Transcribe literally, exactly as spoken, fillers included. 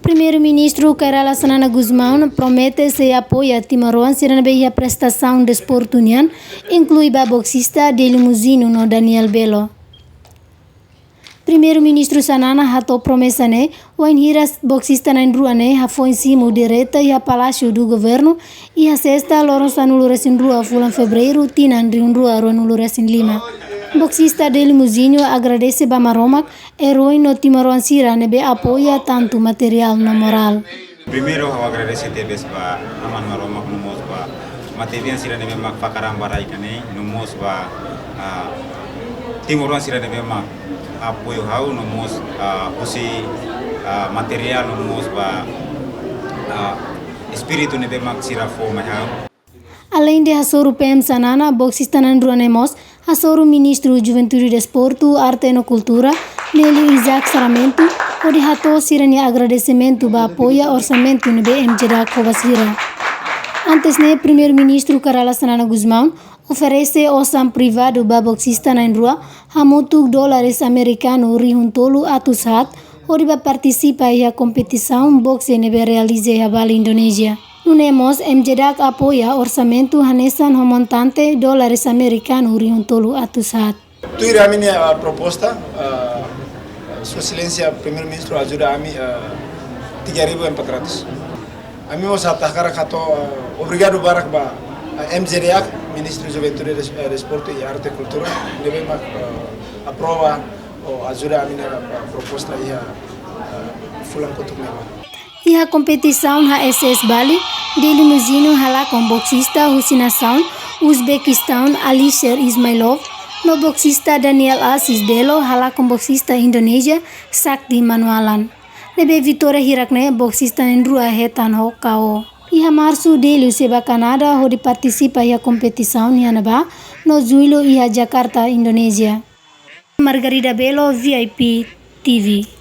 Primeiru-Ministru Kay Rala Xanana Gusmão promete sei apoia timoroan sira ne'ebé iha prestasaun desportu nian, inklui ba boksista Delio Muzinho no Daniel Belo. Primeiru-Ministru Xanana hato'o promesa ne'e wainhira boksista na'in-rua ne'e hafoin simu direta iha Palácio do Governo, iha sesta loron sanulu-resin-rua fulan Fevereiru tinan rihun rua ruanulu-resin-lima. Boksista Delio Muzinho agradese ba Maromak, eroi no timoroan sira ne'ebé apoia tantu materiál no morál. Primeiru, ha'u agradese tebes ba Aman Maromak no mós ba matebian sira ne'ebé mak fakar an ba rai ida-ne'e, no mós ba, ah, timoroan sira ne'ebé mak apoiu ha'u, no mós, ah, husi, ah, materiál, no mós ba, ah, espíritu ne'ebé mak sira fó mai ha'u. Aleinde hasoru P M Xanana, boksista na'in-rua ne'e mós hasoru Ministru Juventude, Desportu, Arte no Kultura, Nelio Isaac Sarmento, hodi hato'o sira-nia agradesimentu ba apoia orsamentu ne'ebé M J DAC fó ba sira. Antes ne'e, Primeiru-Ministru Kay Rala Xanana Gusmão oferese osan privadu ba boksista na'in-rua, hamutuk dólares amerikanu rihun tolu atus haat, hodi bá partisipa iha kompetisaun bokse ne'ebé realiza iha Bali, Indonézia. Nune'e mós, M J DAC apoia orsamentu hanesan ho montante dólares amerikanu rihun tolu atus haat. Tuir ami-nia, ah, proposta, ah, Sua Exelénsia Primeiru-Ministru ajuda ami, ah, tiga ribu empat ratus. Ami mós hakarak hato'o, ah, obrigadu barak ba, ah, M J DAC, Ministériu Juventude, Des-, eh, Desportu i Arte Kultura, ne'ebé mak, ah, aprova ou ajuda ami-nia, ah, proposta iha, ah, fulan kotuk ne'ebá. Iha kompetisaun H S S Bali, Delio Muzinho halakon boksista husi nasaun Uzbekistaun Alisher Ismailov, no boksista Daniel Aziz Belo halakon boksista Indonézia Sakti Manualan. Ne'ebé vitória hirak ne'e boksista na'in-rua hetan ho K O. Iha Marsu, Delio sei bá Kanadá hodi partisipa iha kompetisaun iha ne'ebá, no Jullu iha Jakarta, Indonézia. Margarida Belo, V I P T V.